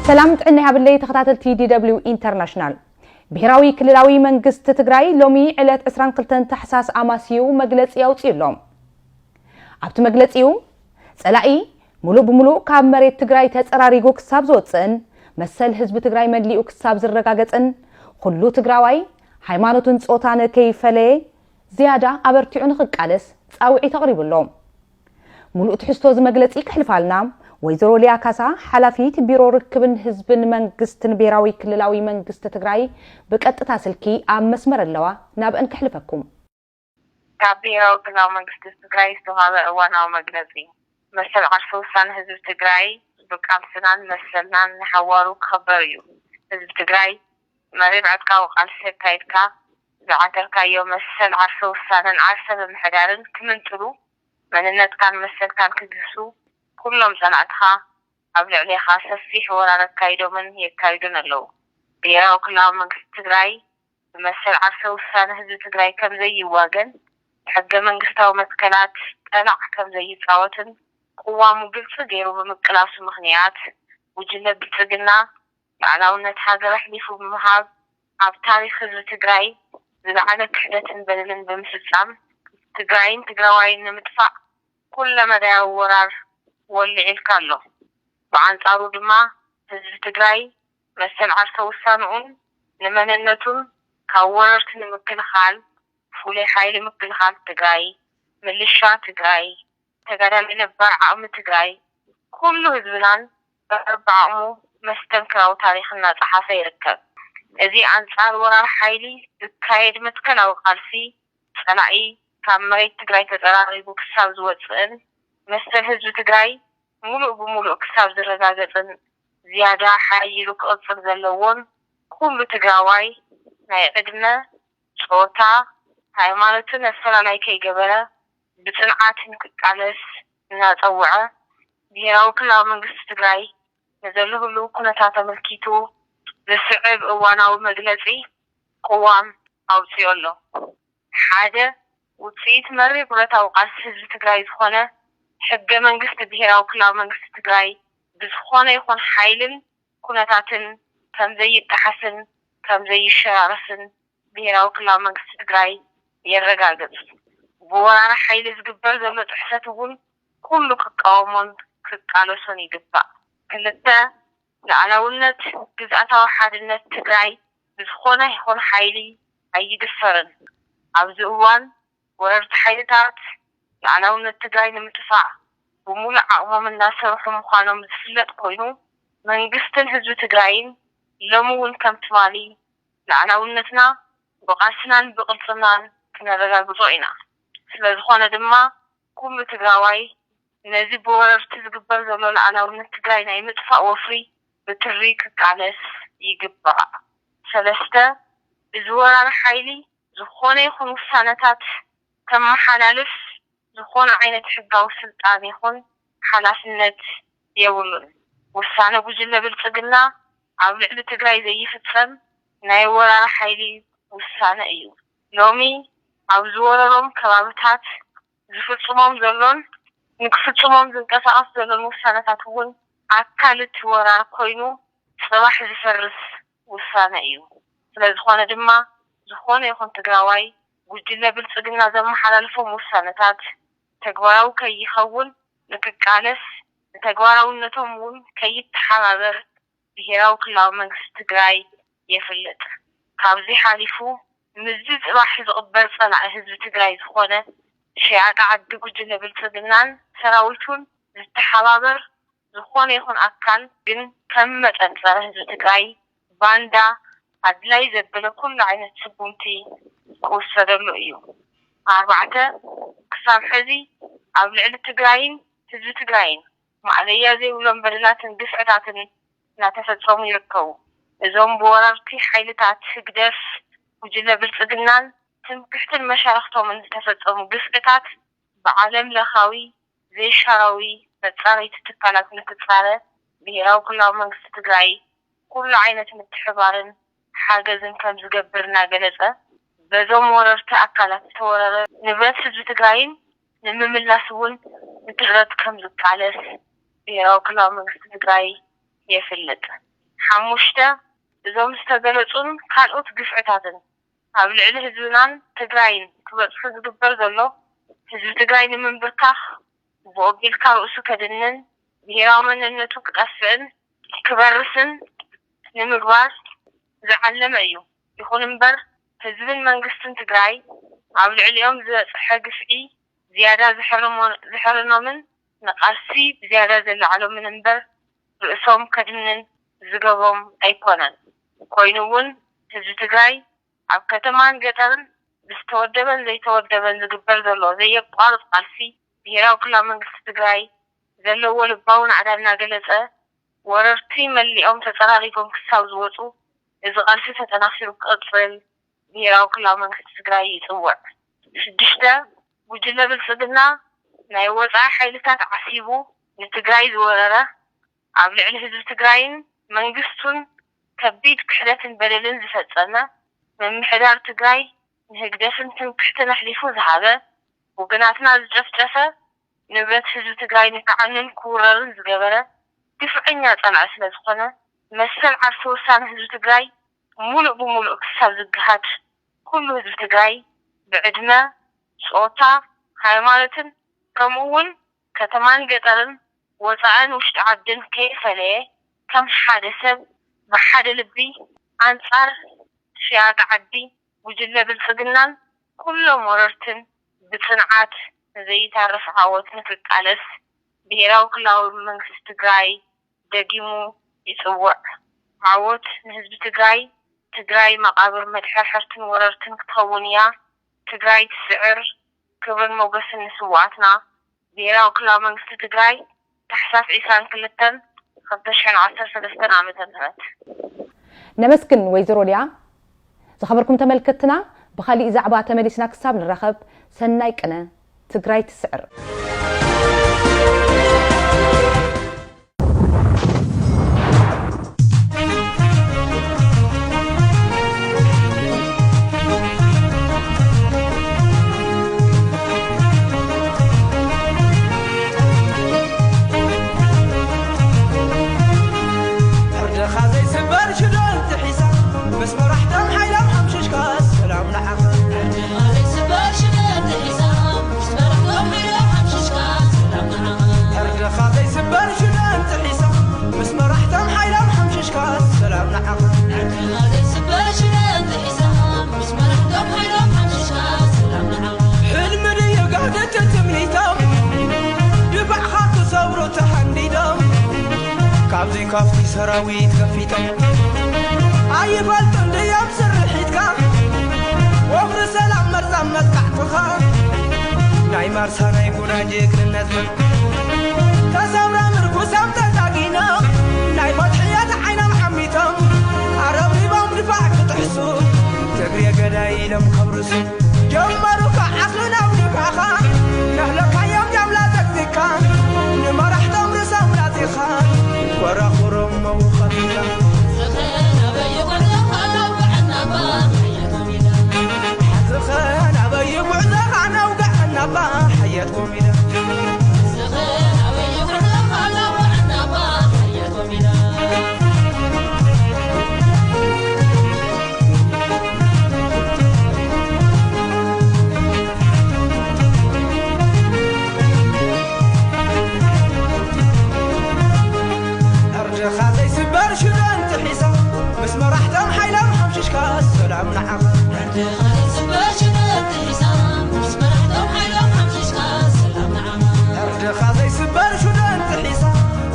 ሰላም ጥዕና ይሃብለይ ተኸታተልቲ ዲ ደብሊው ኢንተርናሽናል። ብሄራዊ ክልላዊ መንግስቲ ትግራይ ሎሚ ዕለት ዕስራን ክልተን ታሕሳስ ኣማስዩ መግለጺ ኣውጺኡ ኣሎ። ኣብቲ መግለጺኡ፣ ጸላኢ ሙሉእ ብሙሉእ ካብ መሬት ትግራይ ተጸራሪጉ ክሳብ ዝወጽእን መሰል ህዝቢ ትግራይ መሊኡ ክሳብ ዝረጋገጽን፣ ኩሉ ትግራዋይ ሃይማኖትን ጾታን ከይፈለየ ዝያዳ ኣበርቲዑ ንኽቃለስ ጻውዒት ኣቕሪቡ ኣሎ። ሙሉእ ትሕዝቶ እዚ መግለጺ ከሕልፋልና ወይዘሮ ሊያ ካሳ፣ ሓላፊት ቢሮ ርክብን ህዝብን መንግስትን ብሄራዊ ክልላዊ መንግስቲ ትግራይ፣ ብቀጥታ ስልኪ ኣብ መስመር ኣለዋ። ናብአን ከሕልፈኩም። ካብ ብሄራዊ ክልላዊ መንግስቲ ትግራይ ዝተዋህበ እዋናዊ መግለጺ። መሰል ዓርሰ ውሳነ ህዝቢ ትግራይ ብቃልስናን መሰልናን ንሓዋሩ ክኽበር እዩ። ህዝቢ ትግራይ መሪር ዕጥቃዊ ቃልሲ ኣካይድካ ዝዓተርካዮ መሰል ዓርሰ ውሳነን ዓርሰ ምምሕዳርን ክምንጥሉ፣ መንነትካን መሰልካን ክግህሱ፣ ኩሎም ጸላእትኻ ኣብ ልዕሌኻ ሰፊሕ ወራር ኣካይዶምን የካይዱን ኣለዉ። ብሄራዊ ክልላዊ መንግስቲ ትግራይ ብመሰል ዓርሰ ውሳነ ህዝቢ ትግራይ ከም ዘይዋገን፣ ብሕገ መንግስታዊ መትከላት ጠላዕ ከም ዘይጻወትን ቅዋሙ ግልጺ ገይሩ ብምቅላሱ ምኽንያት፣ ጉጅለ ብልጽግና ልኣላውነት ሃገር ኣሕሊፉ ብምሃብ፣ ኣብ ታሪኽ ህዝቢ ትግራይ ዝለዓለ ክሕደትን በደልን ብምፍጻም፣ ትግራይን ትግራዋይን ንምጥፋእ ኩለመዳያዊ ወራር ወሊዑልካ ኣሎ። ብኣንጻሩ ድማ፣ ህዝቢ ትግራይ መሰል ዓርሰ ውሳንኡን ንመንነቱን ካብ ወረርቲ ንምክልኻል፣ ፍሉይ ሓይሊ ምክልኻል ትግራይ፣ ምልሻ ትግራይ፣ ተጋዳላይ ነባር ዓቕሚ ትግራይ፣ ኩሉ ህዝብናን በብዓቕሙ መስተንክራዊ ታሪኽ እናጸሓፈ ይርከብ። እዚ ኣንጻር ወራር ሓይሊ ዝካየድ መትከላዊ ቃልሲ፣ ጸላኢ ካብ መሬት ትግራይ ተጸራሪጉ ክሳብ ዝወጽእን መሰል ህዝቢ ትግራይ ሙሉእ ብሙሉእ ክሳብ ዝረጋገጽን፣ ዝያዳ ሓይሉ ክቕጽል ዘለዎን፣ ኩሉ ትግራዋይ ናይ ዕድመ፣ ጾታ፣ ሃይማኖትን ኣፈላላይ ከይገበረ ብጽንዓት ንክቃለስ እናጸውዐ፣ ብሄራዊ ክልላዊ መንግስቲ ትግራይ ንዘሎ ህሉው ኩነታት ኣመልኪቱ ዝስዕብ እዋናዊ መግለጺ ቅዋም ኣውጺኡ ኣሎ። ሓደ፣ ውጽኢት መሪር ብረታዊ ቃልሲ ህዝቢ ትግራይ ዝኾነ ሕገ መንግስቲ ብሄራዊ ክልላዊ መንግስቲ ትግራይ ብዝኾነ ይኹን ሓይልን ኩነታትን ከም ዘይጠሓስን ከም ዘይሸራረፍን ብሄራዊ ክልላዊ መንግስቲ ትግራይ የረጋግጽ። ብወራሪ ሓይሊ ዝግበር ዘሎ ጥሕሰት እውን ኩሉ ክቃወሞን ክቃለሶን ይግባእ። ክልተ፣ ልኣላውነት ግዝኣታዊ ሓድነት ትግራይ ብዝኾነ ይኹን ሓይሊ ኣይድፈርን። ኣብዚ እዋን ወረርቲ ሓይልታት ልኣላውነት ትግራይ ንምጥፋእ ብሙሉእ ዓቕሞም እናሰርሑ ምዃኖም ዝፍለጥ ኮይኑ፣ መንግስትን ህዝቢ ትግራይን ሎሚ እውን ከም ትማሊ ልኣላውነትና ብቓልስናን ብቕልጽምናን ክነረጋግጾ ኢና። ስለ ዝኾነ ድማ ኩሉ ትግራዋይ ነዚ ብወረርቲ ዝግበር ዘሎ ልኣላውነት ትግራይ ናይ ምጥፋእ ወፍሪ ብትሪ ክቃለስ ይግባእ። ሰለስተ፣ እዚ ወራሪ ሓይሊ ዝኾነ ይኹን ውሳነታት ከመሓላልፍ ዝኾነ ዓይነት ሕጋዊ ስልጣን ይኹን ሓላፍነት የብሉን። ውሳነ ጉጅለ ብልጽግና ኣብ ልዕሊ ትግራይ ዘይፍጸም ናይ ወራሪ ሓይሊ ውሳነ እዩ። ሎሚ ኣብ ዝወረሮም ከባብታት ዝፍጽሞም ዘሎን ንክፍጽሞም ዝንቀሳቐስ ዘሎን ውሳነታት እውን ኣካል እቲ ወራር ኮይኑ ጽባሕ ዝፈርስ ውሳነ እዩ። ስለ ዝኾነ ድማ ዝኾነ ይኹን ትግራዋይ ጉጅለ ብልጽግና ዘመሓላልፎም ውሳነታት ተግባራዊ ከይኸውን ንክቃለስ፣ ንተግባራውነቶም እውን ከይተሓባበር ብሄራዊ ክልላዊ መንግስቲ ትግራይ የፍልጥ። ካብዚ ሓሊፉ ምስዚ ጽባሕ ዝቕበር ጸላኢ ህዝቢ ትግራይ ዝኾነ ሸያጢ ዓዲ ጉጅለ ብልጽግናን ሰራዊቱን ዝተሓባበር ዝኾነ ይኹን ኣካል ግን ከም መጠን ጸረ ህዝቢ ትግራይ ባንዳ ኣድላይ ዘበለ ኩሉ ዓይነት ስጉምቲ ክውሰደሉ እዩ። ኣርባዕተ፣ ክሳብ ሕዚ ኣብ ልዕሊ ትግራይን ህዝቢ ትግራይን ማእለያ ዘይብሎም በደላትን ግፍዕታትን እናተፈጸሙ ይርከቡ። እዞም ብወረርቲ ሓይልታት ህግደፍ፣ ጉጅለ ብልጽግናን ትምክሕትን መሻርኽቶምን ዝተፈጸሙ ግፍዕታት ብዓለም ለኻዊ ዘይሻራዊ መጻረይቲ ትካላት ንክጻረ ብሄራዊ ክልላዊ መንግስቲ ትግራይ ኩሉ ዓይነት ምትሕባርን ሓገዝን ከም ዝገብር እናገለጸ፣ በዞም ወረርቲ ኣካላት ዝተወረረ ንብረት ህዝቢ ትግራይን ንምምላስ እውን ብድረት ከም ዝቃለስ ብሄራዊ ክልላዊ መንግስቲ ትግራይ የፍልጥ። ሓሙሽተ፣ እዞም ዝተገለጹን ካልኦት ግፍዕታትን ኣብ ልዕሊ ህዝብናን ትግራይን ክበጽሑ ዝግበር ዘሎ፣ ህዝቢ ትግራይ ንምንብርካኽ፣ ብኦቢልካ ርእሱ ከድንን ብሄራዊ መንነቱ ክጠፍእን ክበርስን ንምግባር ዝዓለመ እዩ። ይኹን እምበር፣ ህዝብን መንግስትን ትግራይ ኣብ ልዕሊኦም ዝበጽሐ ግፍዒ ዝያዳ ዘሕርሞ-፣ ዘሕርኖምን ንቃልሲ ብዝያዳ ዘለዓሎምን እምበር፣ ርእሶም ከድንን ዝገቦም ኣይኮነን። ኮይኑ እውን፣ ህዝቢ ትግራይ ኣብ ከተማን ገጠርን ብዝተወደበን ዘይተወደበን ዝግበር ዘሎ ዘየቋርጽ ቃልሲ፣ ብሄራዊ ክልላዊ መንግስቲ ትግራይ ዘለዎ ልባዊ ናዕዳ እናገለጸ፣ ወረርቲ መሊኦም ተጸራሪጎም ክሳብ ዝወጹ፣ እዚ ቃልሲ ተጠናኺሩ ክቕጽል ብሄራዊ ክልላዊ መንግስቲ ትግራይ ይጽውዕ። ሽዱሽተ፣ ጉጅለ ብልጽግና ናይ ወጻኢ ሓይልታት ዓሲቡ ንትግራይ ዝወረረ፣ ኣብ ልዕሊ ህዝቢ ትግራይን መንግስቱን ከቢድ ክሕደትን በደልን ዝፈጸመ፣ ምምሕዳር ትግራይ ንህግደፍን ትምክሕትን ኣሕሊፉ ዝሃበ፣ ወገናትና ዝጨፍጨፈ፣ ንብረት ህዝቢ ትግራይ ንክዓንን ክውረርን ዝገበረ ግፍዐኛ ጸላኢ ስለ ዝኾነ፣ መሰል ዓርሰ ውሳነ ህዝቢ ትግራይ ሙሉእ ብሙሉእ ክሳብ ዝገሃድ፣ ኩሉ ህዝቢ ትግራይ ብዕድመ፣ ጾታ፣ ሃይማኖትን ከምኡ እውን ከተማን ገጠርን፣ ወጻእን ውሽጢ ዓድን ከይፈለየ፣ ከም ሓደ ሰብ ብሓደ ልቢ ኣንጻር ሽያጥ ዓዲ፣ ጉጅለ ብልጽግናን ኩሎም ወረርትን ብጽንዓት ንዘይተርፍ ዓወት ንክቃለስ ብሄራዊ ክልላዊ መንግስቲ ትግራይ ደጊሙ ይጽውዕ። ዓወት ንህዝቢ ትግራይ! ትግራይ መቓብር መድሐርሐርትን ወረርትን ክትኸውን እያ። ትግራይ ትስዕር! ክብርን ሞገስን ንስውኣትና! ብሄራዊ ክልላዊ መንግስቲ ትግራይ፣ ታሕሳስ ዒስራን ክልተን፣ ክልተ ሽሕን ዓሰርተ ሰለስተን ዓመተ ምህረት። ነመስግን ወይዘሮ ሊያ። ዝኸበርኩም ተመልከትና፣ ብኻሊእ ዛዕባ ተመሊስና ክሳብ ንራኸብ፣ ሰናይ ቅነ። ትግራይ ትስዕር። ዕርድኻ ዘይስበር ሽደን ትሒዛ፣ ምስ መራሕቶም ሓይሎም ሓምሽሽካ፣ ሰላም ንዓኻ። ዕርድኻ ዘይስበር ሽደን ትሒዛ፣ ምስ መራሕቶም ሓይሎም ሓምሽሽካ፣ ሰላም ንዓኻ። ዕርድኻ ዘይስበር ሽደን ትሒዛ፣ ምስ መራሕቶም ሓይሎም ሓምሽሽካ፣ ሰላም ንዓኻ። ዕርድኻ ዘይስበር ሽደን ትሒዛ፣ ምስ መራሕቶም ሓይሎም ሓምሽሽካ፣ ሰላም ንዓኻ። ሕልሚ ድዩ ጋህዲ ትምኒቶም፣ ድፋዕኻ ክሰብሩ ተሃንዲዶም፣ ካብዚ ካብቲ ሰራዊት ከፊቶም። ኣይፈልጡን ድዮም ስርሒትካ፣ ወፍሪ ሰላም መርዛም መጥቃዕትኻ። ናይ ማርሳ ናይ ጉና ጅግንነትና፣ ተሰብረ ምርኩሶም ተዛጊኖም፣ ናይ መድሕየት ዓይኖም ዓሚቶም፣ ኣረብሪቦም ድፋዕ ክጥሕሱ፣ ትግሬ ገዳይ ኢሎም ከብርሱ። ጀመሩ ክዓስሉ ናብ ድኻኻ፣ ነህለካዮም ጃምላ ዘግዚካ፣ ንመራሕቶም ርእሶም ላዚኻ፣ ኮራኹሮም መውኸፊካ። ዝኸን ኣበይ ጉዕዞኻ ነውግዐናባ፣ ሓየት ኮሚደ። ዝኸን ኣበይ ጉዕዞኻ ነውግዐናባ፣ ሓየት ኮሚደ። ዝኸን ኣበይ ጉዕዞኻ ነውግዐናባ፣ ሓየት ኮሚደ። ዕርድኻ ዘይስበር ሽደን ትሒዛ፣ ምስ መራሕቶም ሓይሎም ሓምሽሽካ፣ ሰላም ንዓኻ። ዕርድኻ ዘይስበር ሽደን ትሒዛ፣ ምስ መራሕቶም ሓይሎም ሓምሽሽካ፣ ሰላም ንዓኻ። ዕርድኻ ዘይስበር ሽደን ትሒዛ፣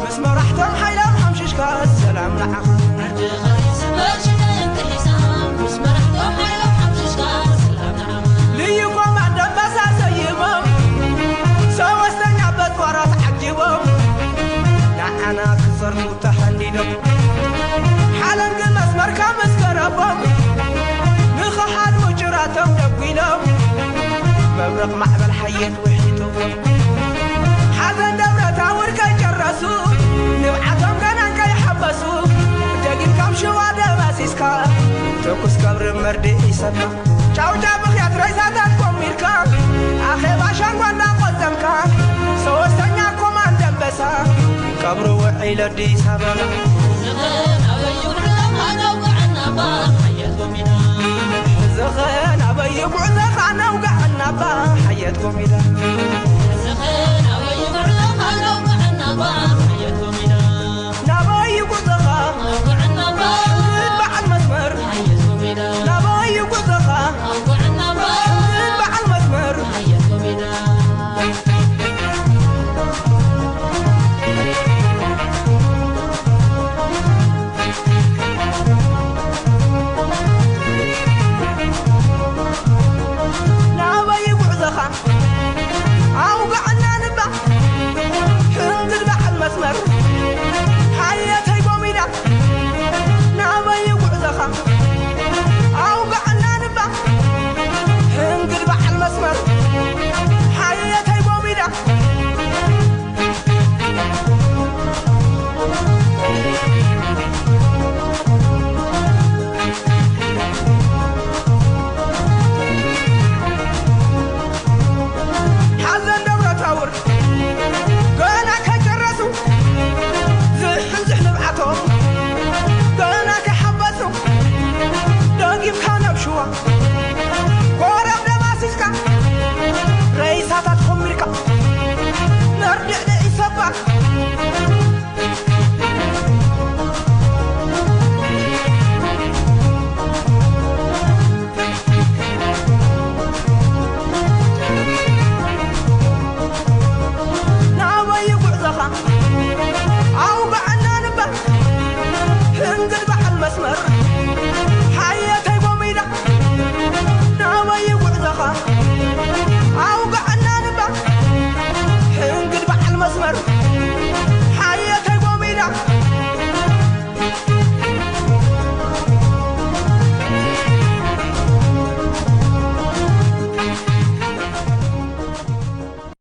ምስ መራሕቶም ሓይሎም ሓምሽሽካ፣ ሰላም ንዓኻ። ዕርድኻ ዘይስበር ሽደን ትሒዛ፣ ምስ መራሕቶም ሓይሎም ሓምሽሽካ፣ ሰላም ንዓኻ። ልዩ ኮማንዶ ኣንበሳ ሰይሞም፣ ሰወስተኛ በጦራት ዓጊቦም፣ ንዓና ክዘርፉ ተሃንዲዶም፣ ሓለንጊ መስመርካ ምስ ገረፎም፣ ንኽሓድሙ ጭራቶም ደጒሎም፣ መብረቕ ማዕበል ሓየት ውሒጥዎም። ሓዘን ደብረ ታቦር ከይጨረሱ፣ ንብዓቶም ገና ከይሓበሱ፣ ደጊምካ ኣብ ሽዋ ደባሲስካ፣ ትኩስ ቀብሪ መርድእ ይሰማ። ጫውጫው ብኽያት ሬሳታት ኮሚርካ፣ ኣኼባ ሻንጓ እናቆዘምካ፣ ሰወስተኛ ኮማንድ ኣንበሳ፣ ቀብሩ ውዒሉ ኣዲስ ኣበባ። ዝኸን ኣበይ የጉዕዘኻ ነውጋዕ እናባ ሓየት ኮሚዳ